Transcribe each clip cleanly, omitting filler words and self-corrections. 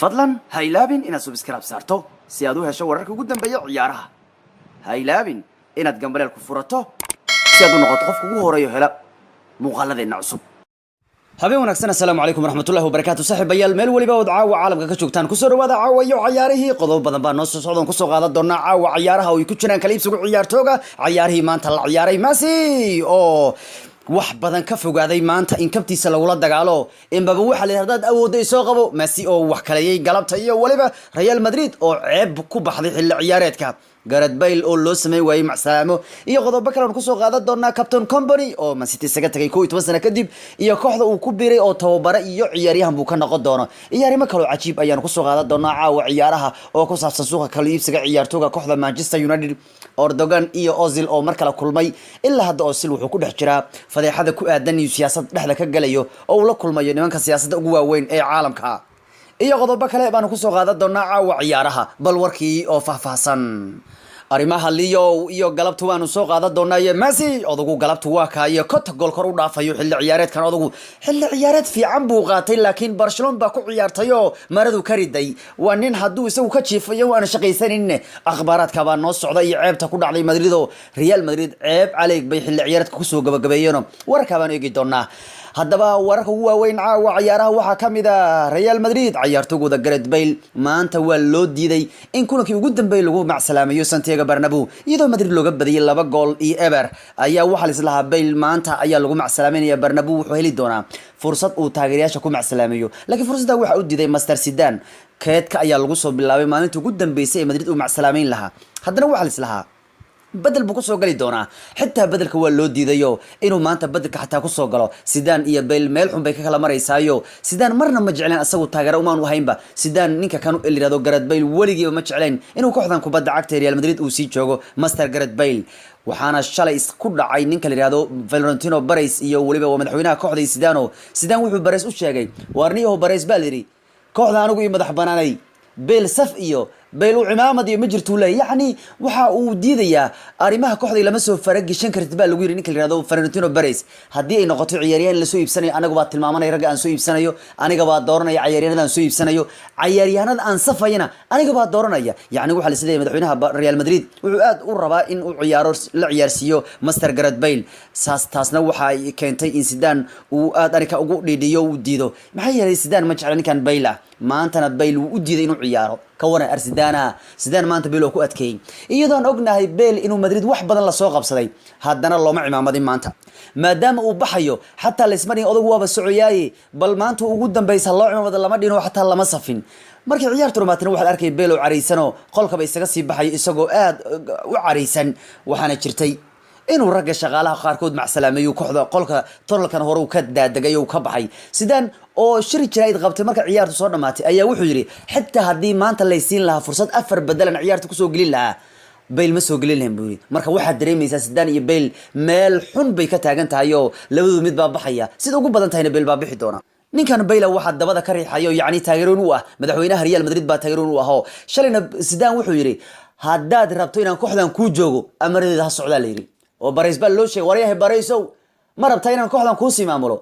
Fadlan ha ilaabin inaad subscribe saarto si aad u hesho wararka ugu dambeeya ciyaaraha. Ha ilaabin inaad gambaleel ku furato si aad u noqoto qofka ugu horeeyo hela muuqaaladeenna cusub. Habeen wanaagsan, assalaamu calaykum waraxmatullahi wabarakaatu. Saaxiibayaal, meel weliba ood caawa caalamka ka joogtaan, kusoo dhawaada caawa iyo cayaarihii. Qodobo badan baa noo soo socdoon kusoo qaadan doonaa caawa cayaaraha oo ay ku jiraan kala iibsigu ciyaartooga, cayaarihii maanta la ciyaaray, Messi oo wax badan ka fogaaday maanta in kabtiisa lagula dagaalo, Mbappe waxaa la yidhi haddaad awoodda isoo qabo, Messi oo wax kaleeyay galabta, iyo weliba Real Madrid oo ceeb ku baxday xilli ciyaareedka, Gareth Bale oo loo sameyn waayey macsalaamo, iyo qodobo kale aan kusoo qaadan doonaa, Captain Kompany oo Man City isaga tagay 11 sano kadib iyo kooxda uu ku biiray oo tababare iyo ciyaaryahan buu ka noqon doono, iyo arrimo kaloo cajiib ayaanu kusoo qaadan doonaa caawa ciyaaraha oo ku saabsan suuqa kala iibsiga ciyaartooga, kooxda Manchester United, Erdogan iyo Ozil oo mar kale kulmay. Ilaa hadda Ozil wuxuu ku dhex jiraa fadeexada ku aadan inuu siyaasad dhexda ka galayo oo uu la kulmayo nimanka siyaasadda ugu waaweyn ee caalamka, iyo qodobo kale baanu kusoo qaadan doonaa caawa ciyaaraha. Bal warkii oo faahfaahsan, arrimaha Leo iyo galabtu waanu soo qaadan doonaa, iyo Messi odagu galabtu waa kaa iyo 50 gool kor u dhaafayo xilli ciyaareedkan. Odagu xilli ciyaareed fiican buu qaatay, laakiin Barcelona baa ku ciyaartayoo maradu ka riday. Waa nin hadduu isagu ka jiifayo waana shaqaysanin. Akhbaaraadka baa noo socda iyo ceebta ku dhacday Madrid oo Real Madrid ceeb caleeg bay xilli ciyaareedka kusoo gabagabeeyeen. Wararka baanu eegi doonaa. Haddaba wararka ugu waaweyn caawa ciyaaraha waxaa ka mid a Real Madrid ciyaartogooda Gareth Bale maanta waa loo diiday in kulankii ugu dambeeyay lagu macsalaamayo Santiago Bernabeu, iyadoo Madrid looga badiyay 2 gool iyo 0. Ayaa waxaa laislahaa Bale maanta ayaa lagu macsalaameynaya Bernabeu, wuxuu heli doonaa fursad uu taageerayaasha ku macsalaameeyo, laakiin fursadda waxaa u diiday Master Zidane. Keedka ayaa lagu soo bilaabay maalinta ugu dambeysay ee Madrid uu macsalaameyn lahaa. Haddana waxaa laislahaa bedel buu kusoo gali doonaa, xitaa bedelka waa loo diidayo inuu maanta bedelka xataa kusoo galo. Zidane iyo Bale meel xun bay ka kala maraysaayo. Zidane marna ma jecleen, asagu taageero umaanu ahaynba Zidane. Ninka kan la yihahdo Gareth Bale weligiiba ma jecleen inuu kooxdan kubadda cagta ee Real Madrid uu sii joogo Master Gareth Bale. Waxaana shalay isku dhacay ninka la yihahdo Florentino Perez iyo weliba waa madaxweynaha kooxda Zidane. Zidane wuxuu Perez u sheegay, waarniyaho Perez baa la yidhi, kooxda anigu ii madax banaanay, Bale saf iyo Bale u cimaamad iyo ma jirtuu leey. Yacni waxa uu diidayaa arrimaha kooxda, lama soo farageshan kartid baa lagu yidhi ninka la yihahdo Florentino Perez. Haddii ay noqoto ciyaaryahan lasoo iibsanayo, aniga baa tilmaamanaya ragga aan soo iibsanayo, aniga baa dooranaya ciyaaryahanada aan soo iibsanayo, ciyaaryahanada aan safayana aniga baa dooranaya. Yacni waxaa la isleeyahay madaxweynaha Real Madrid wuxuu aad u rabaa in uu ciyaaro la ciyaarsiiyo Master Gareth Bale. Saas taasna waxay keentay in Zidane uu aad arrinka ugu dhiidhiyo, uu diido. Maxaa yeelay Zidane ma jecla ninkan Bale ah. Maantana Bale wuu u diiday inuu ciyaaro. Ka waran Arzidana? Zidane maanta Bale oo ku adkeeyey, iyadoon ognahay Bale inuu Madrid wax badan lasoo qabsaday, haddana looma cimaamadin maanta maadaama uu baxayo. Xataa laisma dhihin odagu waaba socoyaaye, bal maanta ugu dambaysa loo cimaamada lama dhino, xataa lama safin. Markii ciyaartu dhamaatana waxaad arkay Bale oo caraysanoo qolkaba isaga sii baxayo isagoo aad u caraysan. Waxaana jirtay inuu ragga shaqaalaha qaarkood macsalaameeyo kooxda, qolka tonalkan hore uu ka daadegay oo uu ka baxay. Zidane oo shiri jaraa'id qabtay marka ciyaartu soo dhamaatay ayaa wuxuu yidhi, xitaa haddii maanta laysiin lahaa fursad afar bedelan ciyaarta kusoo gelin lahaa, Bale ma soo gelin lahayn buu yidhi. Marka waxaad dareemaysaa Zidane iyo Bale meel xun bay ka taagan tahay oo labadoodu mid baa baxaya, sida ugu badan tahayna Bale baa bixi doona. Ninkan Bale waxaa dabada ka riixayo, yacni taageeroon u ah, madaxweynaha Real Madrid baa taageeroon u ahoo. Shalayna Zidane wuxuu yidhi, haddaad rabto inaan kooxdan kuu joogo, amaradeeda ha socdaa la yidhi. Oo Perez baa loo sheegay, waryahay Perezow, ma rabtaa inaan kooxdan kuusii maamulo?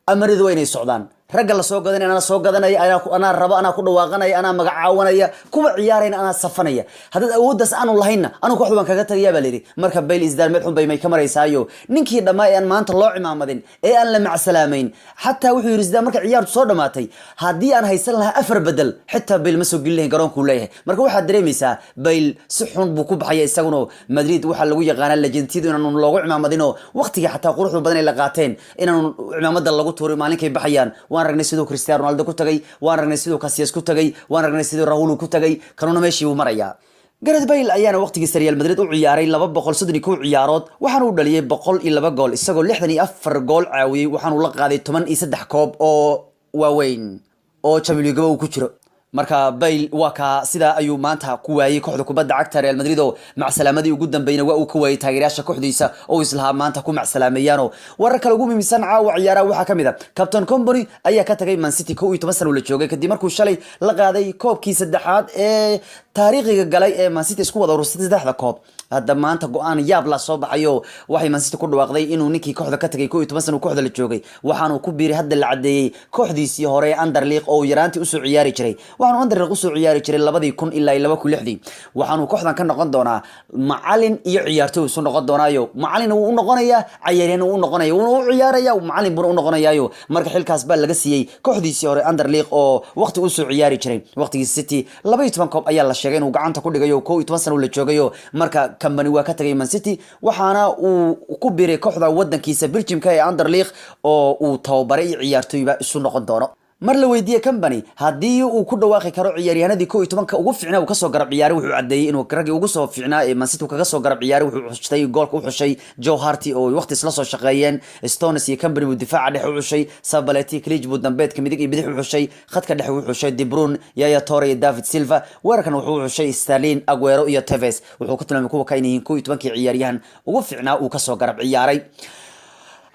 Amaradu waa inay socdaan. Ragga la soo gadanaya anaa soo gadanaya, anaa rabo, anaa ku dhawaaqanaya, anaa magacaawanaya, kuwa ciyaarayna anaa safanaya. Haddaad awooddaas aanu lahaynna, anu kooxda baan kaga tagayaa baa layidhi. Marka Bale Zidane meel xun bay may ka maraysaayo. Ninkii dhammaa ee aan maanta loo cimaamadin ee aan la macsalaamayn, xataa wuxuu yidhi Zidane marka ciyaartu soo dhamaatay, haddii aan haysan lahaa afar bedel, xitaa Bale ma soo gelin lahayn garoonkuu leeyahay. Marka waxaad dareemaysaa Bale si xun buu ku baxaya isaguna. Madrid waxaa lagu yaqaanaa lejentiyadu inaanu loogu cimaamadinoo waqtiga xataa quruxda badan ay la qaateen inaanu cimaamada lagu tuurin maalinkay baxayaan. Waan ragnay siduu Cristiano Ronaldo ku tagay, waan ragnay siduu Casillas ku tagay, waan ragnay siduu Raul ku tagay. Kanuna meeshii buu marayaa. Gareth Bale ayaana waqtigiisa Real Madrid u ciyaaray 231 ciyaarood, waxaana uu dhaliyay 102 gool, isagoo 64 gool caawiyey. Waxaanu la qaaday 13 koob oo waaweyn oo Champions League uu ku jiro. Marka Bale waa kaa, sidaa ayuu maanta ku waayey kooxda kubadda cagta Real Madrid oo macsalaamadii ugu dambeyna waa uu ka waayey taageerayaasha kooxdiisa oo islahaa maanta ku macsalaameeyaano. Warar kale ugu muhiimsan caawa ciyaaraha waxaa ka mid a Captain Kompany ayaa ka tagay Man City, 11 sano la joogay, kadib markuu shalay la qaaday koobkii saddexaad ee taariikhiga galay ee Man City isku wada urursatay saddexda koob. Hadda maanta go-aan yaab la soo baxayo, waxay Man City ku dhawaaqday inuu ninkii kooxda ka tagay, 11 sano kooxda la joogay. Waxaanuu ku biiray hadda la cadeeyey kooxdiisii hore ee Anderlecht oo uu yaraantii usoo ciyaari jiray. Waxaanu Anderlecht usoo ciyaari jiray 2000 ilaa 2006-dii. Waxaanu kooxdan ka noqon doonaa macalin iyo ciyaartoy isu noqon doonaayo. Macalin wuu u noqonayaa, cayaaryahan wuu u noqonaya, wuuna u ciyaaraya, macalin buuna u noqonayaayo. Marka xilkaas baa laga siiyey kooxdiisii hore Anderlecht oo waqti usoo ciyaari jiray. Waqtigii City 12 koob ayaa la sheegay inuu gacanta ku dhigayo, 11 sano la joogayo. Marka Kompany waa ka tagay Man City, waxaana uu ku biiray kooxda wadankiisa Belgiumka ee Anderlecht oo uu tababare iyo ciyaartoyba isu noqon doono. Mar la weydiiyey Kompany haddii uu ku dhawaaqi karo ciyaaryahanadii 11-ka ugu fiicnaa uu kasoo garab ciyaaray, wuxuu caddeeyey inuu raggii ugu soo fiicnaa ee Man City kaga soo garab ciyaaray, wuxuu xushtay goolka u xushay Joe Hart oo waqti isla soo shaqeeyeen. Stones iyo Kompany buu difaaca dhexe u xushay. Sabaleti, Klich buu dambeedka midig iyo bidix u xushay. Khadka dhexe uu xushay De Bruyne, Yaya Toure iyo David Silva. Weerarkan wuxuu u xushay Sterling, Aguero iyo Tevez. Wuxuu ku tilmaamay kuwa ka inay yihiin 11-kii ciyaaryahan ugu fiicnaa uu kasoo garab ciyaaray.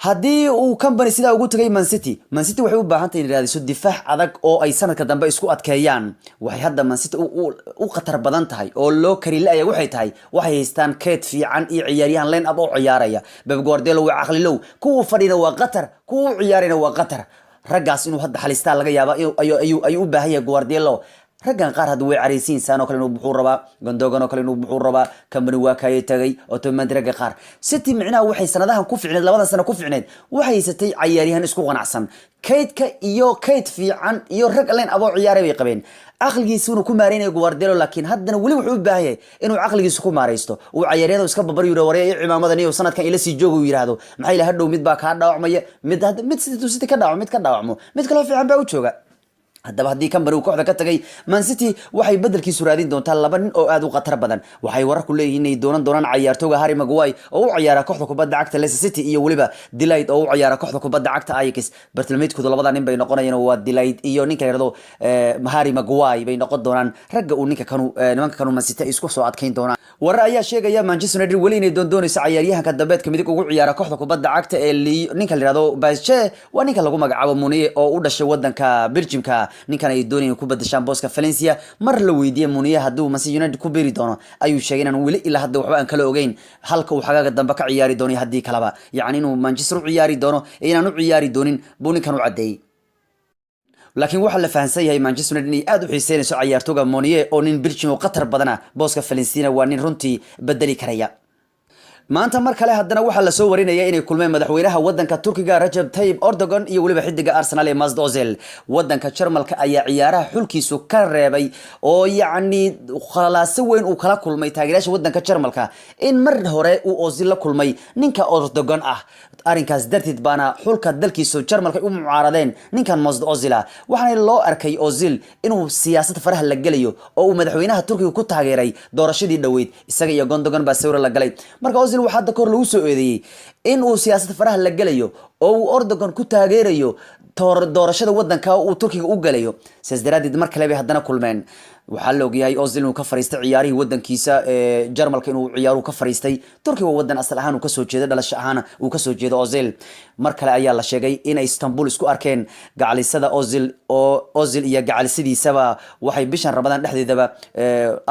Haddii uu Kompany sidaa ugu tagay Man City, Man City waxay u baahan tahay inay raadiso difaac adag oo ay sanadka dambe isku adkeeyaan. Waxay hadda Man City u khatar badan tahay oo loo kari la-aya waxay tahay waxay haystaan keed fiican iyo ciyaaryahan line up oo ciyaaraya. Pep Guardiola waa caqlilow, kuwa fadhina waa qatar, kuwa u ciyaarayna waa qatar. Raggaas inuu hadda xalistaa laga yaaba ayuu u baahan yahay Guardiola. Raggan qaar hadda way caraysiin, Sane oo kale inuu buxuu rabaa, Gundogan oo kale inuu buxuu rabaa. Kompany waa kaayay tagay Otamendi. Ragga qaar City micnaha waxay sanadahan ku ficneed, 2dan sano ku ficneed, waxay haysatay cayaaryahan isku qanacsan, kaydka iyo kayd fiican iyo rag line up oo ciyaaray bay qabeen. Caqligiisuuna ku maareynaya Guardiola, laakiin haddana weli wuxuu u baahan yahay inuu caqligiisu ku maaraysto, uu cayaaryada iska babar yidho, warya iyo cimaamadan iyo sanadkan ila sii jooga uu yidhaahdo. Maxaa ila hadhow mid baa kaa dhaawacmaya, mid mid City ka dhaawacmo, mid ka dhaawacmo, mid kaloo fiican baa u jooga. Haddaba haddii Kompany uu kooxda ka tagay Man City, waxay bedelkiisu raadin doontaa laba nin oo aad u khatar badan. Waxay wararku leeyihiin inay doonan doonaan cayaartooga Harry Maguire oo u ciyaara kooxda kubadda cagta Leicester City iyo weliba De Ligt oo u ciyaara kooxda kubadda cagta Ajax. Bartilmaameedkooda labada nin bay noqonayaan, waa De Ligt iyo ninka la yidhahdo Harry Maguire bay noqon doonaan ragga uu ninka kanu nimanka kanu Man City ay isku soo adkayn doonaan. Warar ayaa sheegaya Manchester United weli inay doondoonayso cayaaryahanka dambeedka midig ugu ciyaara kooxda kubadda cagta ee ninka la yidhahdo PSG, waa ninka lagu magacaabo Meunier oo u dhashay wadanka Belgiumka. Ninkan ay doonayeen ku badashaan booska Valencia. Mar la weydiiyey Meunier hadduu Manchester United ku biiri doono, ayuu sheegay inaan weli ilaa hadda waxba aan kala ogeyn halka uu xagaaga dambe ka ciyaari doono iyo haddii kaleba, yacni inuu Manchester u ciyaari doono iyo inaan u ciyaari doonin buu ninkan u caddeeyey. Laakiin waxaa la fahansan yahay Manchester United inay aad u xiiseynayso cayaartooga Meunier oo nin Belgium oo khatar badana, booska Valencia waa nin runtii bedeli karaya. Maanta mar kale haddana waxaa lasoo warinaya inay kulmeen madaxweynaha wadanka Turkiga Rajab Tayyip Erdogan iyo weliba xidiga Arsenal ee Mesut Ozil. Wadanka Jarmalka ayaa ciyaaraha xulkiisu ka reebay oo yacni khalaaso weyn uu kala kulmay taageerayaasha wadanka Jarmalka in mar hore uu Ozil la kulmay ninka Erdogan ah. Arrinkaas darteed baana xulka dalkiisu Jarmalka u mucaaradeen ninkan Mesut Ozil ah, waxaana loo arkay Ozil inuu siyaasad faraha la gelayo oo uu madaxweynaha Turkiga ku taageeray doorashadii dhoweyd. Isaga iyo Gundogan baa sawir la galay. Marka Ozil waxaa hadda kahor lagu soo eedeeyey in uu siyaasad faraha la gelayo oo uu Erdogan ku taageerayo doorashada wadanka uu Turkiga u galayo. Sidaas daraadeed mar kale bay haddana kulmeen. Waxaa la ogyahay Ozil inuu ka fariistay ciyaarihii wadankiisa ee Jarmalka, inuu ciyaaruhu ka fariistay. Turkiga waa wadan asal ahaan uu kasoo jeedo, dhalasho ahaan uu kasoo jeedo Ozil. Mar kale ayaa la sheegay inay Istanbul isku arkeen gacalisada Ozil, oo Ozil iyo gacalisadiisaba waxay bishan Ramadaan dhexdeedaba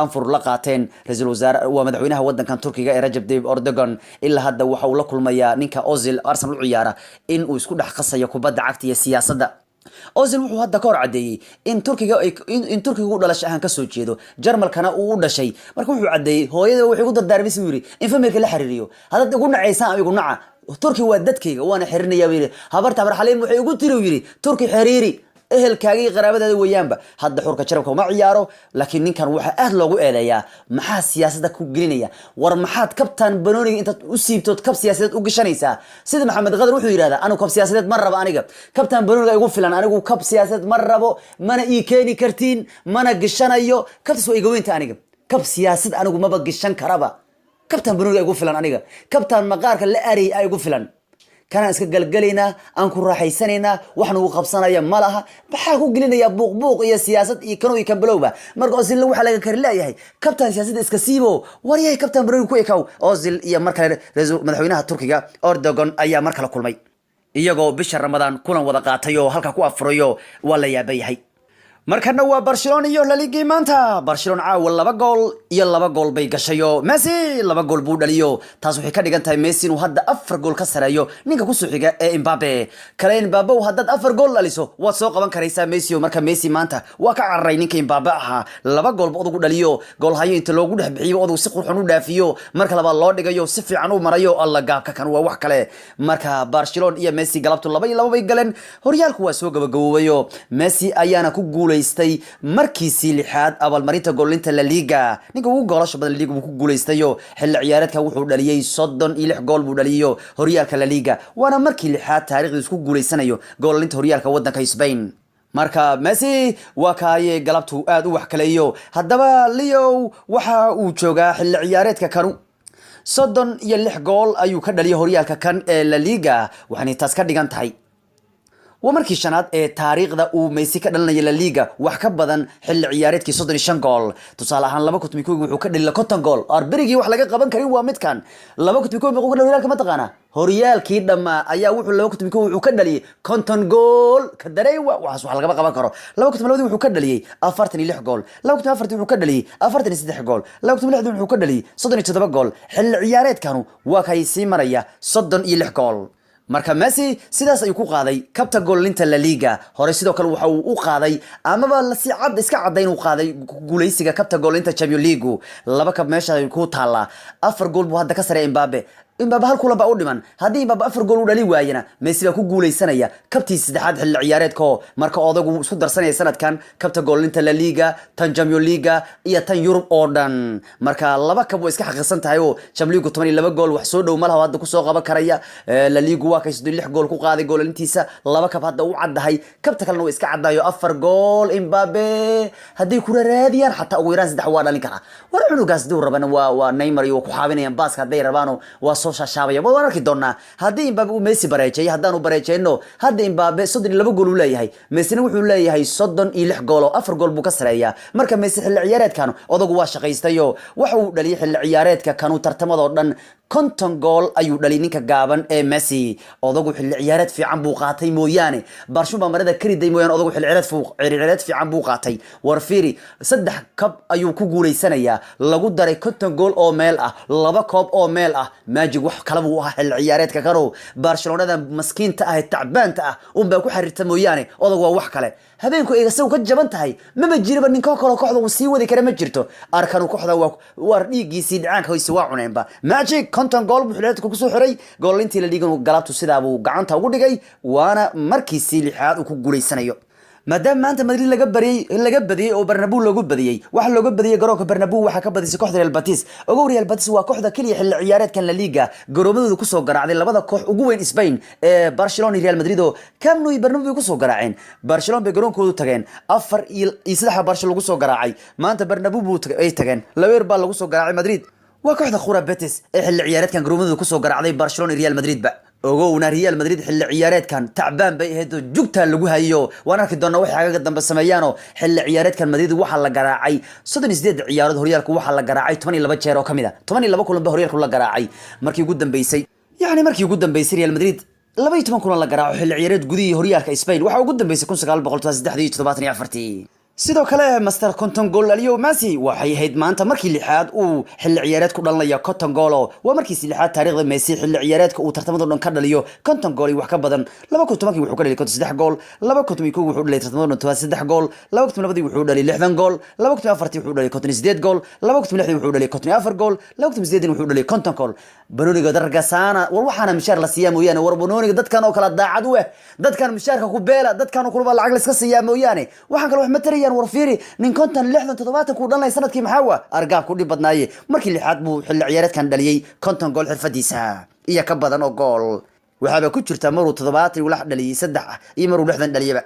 anfur la qaateen ra-iisul wasaare, waa madaxweynaha wadankan Turkiga ee Rajab Tayyip Erdogan. Ilaa hadda waxa uu la kulmayaa ninka Ozil Arsenal u ciyaara in uu isku dhex qasayo kubadda cagta iyo siyaasadda. Ozil wuxuu hadda ka hor caddeeyey in Turkiga u dhalasho ahaan kasoo jeedo, Jarmalkana uu u dhashay. Marka wuxuu caddeeyey, hooyada waxay ku dardaarmay uu yiri in familka la xiriiriyo, haddaad igu nacaysaan ama igu naca, Turki waa dadkayga, waana xiriirinayaa buu yiri. Habarta Habar Xaliim waxay igu tiri, uu yiri, Turki xiriiri, ehelkaaga iyo qaraabadaada weeyaanba. Hadda xurka Jarmalka uma ciyaaro, laakiin ninkan waxaa aad loogu eedeeyaa, maxaa siyaasadda ku gelinaya? War maxaad kabtaan banooniga intaad u siibtood kab siyaasadeed u gashanaysaa? Sida Maxamed Qadar wuxuu yidhahdaa, anigu kab siyaasadeed ma rabo, aniga kabtaan banooniga igu filan, anigu kab siyaasadeed ma rabo, mana ii keeni kartiin, mana gashanayo kabtaas, waa iga weynta, aniga kab siyaasad anigu maba gashan karaba, kabtaan banooniga igu filan, aniga kabtaan maqaarka la arayay a igu filan, kanaan iska galgalaynaa, aan ku raaxaysanaynaa, wax nagu qabsanaya ma laha. Maxaa ku gelinayaa buuq buuq iyo siyaasad iyo kano iyo kambalowba? Marka Ozilna waxaa laga kari leeyahay kabtaan siyaasadda iska siibo, waryahay, kabtaan banooni ku ekaw. Ozil iyo mar kale madaxweynaha Turkiga Erdogan ayaa mar kale kulmay, iyagoo bisha Ramadaan kulan wada qaatay oo halka ku afurayo. Waa la yaaba yahay. Markana waa Barcelona iyo La Ligii. Maanta Barcelona caawa 2 gool iyo 2 gool bay gashayo. Messi 2 gool buu dhaliyo. Taas waxay ka dhigan tahay Messi inuu hadda 4 gool ka sareeyo ninka kusoo xiga ee Mbappe kale. Mbappe haddaad 4 gool dhaliso, waad soo qaban karaysaa Messi. Marka Messi maanta waa ka cararay ninka Mbappe ahaa. 2 goolba odagu dhaliyo. Goolhayo inta loogu dhex bixiyo, odagu si qurxun u dhaafiyo, marka labaad loo dhigayo, si fiican u marayo. Alla, gaabka kan waa wax kale. Marka Barcelona iyo Messi galabtu 2-2 bay galeen. Horyaalku waa soo gabagaboobayo. Messi ayaana ku guulaystay markiisii lixaad abaalmarinta goolinta La Liga. Ninka ugu goolasha badan La Liga buu ku guulaystayo. Xilli ciyaareedka wuxuu dhaliyey 36 gool buu dhaliyo horyaalka La Liga, waana markii lixaad taarikhdiis ku guulaysanayo goolinta horyaalka wadanka Spain. Marka Messi waa kaaye galabtu aad u wax kaleeyo. Haddaba Leo waxa uu joogaa xilli ciyaareedka kanu 36 gool ayuu ka dhaliyay horyaalka kan ee La Liga. Waxaanay taas ka dhigan tahay waa markii shanaad ee taariikhda uu Messi ka dhalinaya La Liga wax ka badan xilli ciyaareedkii 35 gool. Tusaale ahaan, 2011-kii wuxuu ka dhaliyay 50 gool. Berigii wax laga qaban karin waa midkan. 2011 muxuu ka dhaliyay horyaalka, mataqaana? Horyaalkii dhammaa ayaa wuxuu 2011 wuxuu ka dhaliyay 50 gool. Ka dareewa, waxaas wax lagama qaban karo. 2002 wuxuu ka dhaliyay 46 gool. 2004 wuxuu ka dhaliyay 43 gool. 2006 wuxuu ka dhaliyay 37 gool. Xilli ciyaareedkanu waa kay sii maraya 36 gool. Marka Messi sidaas ayuu ku qaaday kabta goolinta La Liga. Hore sidoo kale waxa uu u qaaday, amaba si cad iska cadday inuu qaaday guuleysiga kabta goolinta Champion League. Laba kab meesha ay ku taallaa. 4 gool buu hadda ka sareeya Mbappe. Mbappe hal kulan baa u dhiman. Haddii Mbappe 4 gool u dhali waayana, Messi baa ku guuleysanaya kabtii saddexaad xilli ciyaareedko. Marka odagu isku darsanaya sanadkan kabta goolinta La Liga, tan Champion League iyo tan Yurub oo dhan. Marka laba kab way iska xaqiiqsan tahay oo Champion League 12 gool wax soo dhow malaha hadda kusoo qaban karaya. La Liga waa kay 36 gool ku qaaday goolintiisa. Laba kab hadda u caddahay, kabta kalena way iska caddayo. 4 gool Mbappe hadday ku raadiyaan, xataa ugu yaraan saddex waa dhalin karaa. War cunugaas duu rabana waa Neymar iyo waa ku xaabinayaan baaska hadday rabaano, waa soo shaashaabaya. Waan arki doonaa haddii Mbappe uu Messi bareejeeyo. Haddaanu bareejeyno, hadda Mbappe 32 gool uu leeyahay, Messina wuxuu leeyahay 36 gool oo 4 gool buu ka sareeyaa. Marka Messi xilli ciyaareedkan odagu waa shaqaystayo. Waxa uu dhaliyay xilli ciyaareedka kanuu tartamadoo dhan 50 gool ayuu dhaliyay ninka gaaban ee Messi. Odagu xilli ciyaareed fiican buu qaatay mooyaane, Barshun baa marada kariday mooyaane, odagu xilli ciyaareed fiican buu qaatay. War fiiri, saddex kab ayuu ku guulaysanayaa, lagu daray 50 gool oo meel ah, laba koob oo meel ah. Magic wax kale buu ahaa xilli ciyaareedka kanow. Barcelonada maskiinta ah ee tacbaanta ah unbaa ku xariirta mooyaane, odagu waa wax kale. Habeenku ay isagu ka jaban tahay maba jiriba ninkoo kaloo kooxda uu sii wadi kara ma jirto. Arkanu kooxda waa war dhiiggiisii dhicaanka hoyse waa cuneenba. Magic 50 gool buu xilliyeedka kusoo xiray. Goolintii La Ligan galabtu sidaa buu gacanta ugu dhigay, waana markiisii lixaad uu ku guulaysanayo. Maadaama maanta Madrid laga bariyey, laga badiyey oo Bernabeu loogu badiyey, waxa looga badiyey garoonka Bernabeu waxaa ka badisay kooxda Real Betis. Ogow, Real Betis waa kooxda keliya xilli ciyaareedkan La Liga garoomadooda kusoo garaacday labada koox ugu weyn Spain ee Barcelona iyo Real Madrid, oo Camp Nou iyo Bernabeu bay kusoo garaaceen. Barcelona bay garoonkoodu tageen, 4-3 Barcelona lagu soo garaacay. Maanta Bernabeu buu ay tageen, 2 baa lagu soo garaacay Madrid. Waa kooxda khura Betis ee xilli ciyaareedkan garoomadooda kusoo garaacday Barcelona iyo Real Madrid ba. Ogowna, Real Madrid xilli ciyaareedkan tacbaan bay ahayd oo jugtaa lagu hayo. Waan arki doonaa waxay xagaga dambe sameeyaanoo. Xilli ciyaareedkan Madrid waxaa la garaacay 38 ciyaarood horyaalku waxaa la garaacay 12 jeer oo kamid a 12 kulan ba horyaalku la garaacay. Markii ugu dambeysay, yacni markii ugu dambeysay Real Madrid 12 kulan la garaaco xilli ciyaareed gudihii horyaalka Spain waxaa ugu dambeysay 1973 iyo 74-tii. Sidoo kale master 50 gool dhaliyo Messi waxay ahayd maanta markii lixaad uu xilli ciyaareed ku dhalinaya 50 goolo. Waa markiisi lixaad taariikhda Messi xilli ciyaareedka uu tartamado dhan ka dhaliyo 50 gool iyo wax ka badan. 2010-kii wuxuu ka dhaliyay 53 gool. 2011 wuxuu dhaliyay tartamado dhan 73 gool. 2012-dii wuxuu dhaliyay 60 gool. 2004-tii wuxuu dhaliyay 58 gool. 2006-dii wuxuu dhaliyay 54 gool. 2008-dii wuxuu dhaliyay 50 gool. Banooniga dargasaana war waxaana mishaar la siiyaa mooyaane. War banooniga dadkan oo kale daacad u eh, dadkan mishaarka ku beela, dadkan oo kulaba lacag la iska siiyaa mooyaane, waxaan kale wax ma tarayaan. War fiiri, nin 50, 60, 70 kuu dhalanay sanadkii, maxaa wa argaab ku dhib badnaaye. Markii lixaad buu xilli ciyaareedkan dhaliyey 50 gool xirfadiisa iyo ka badan oo gool. Waxaaba ku jirta maruu 70 ula dhaliyey saddex ah iyo maruu 60 dhaliyaba.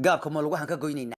Gaabka ma lugahan ka goynayna.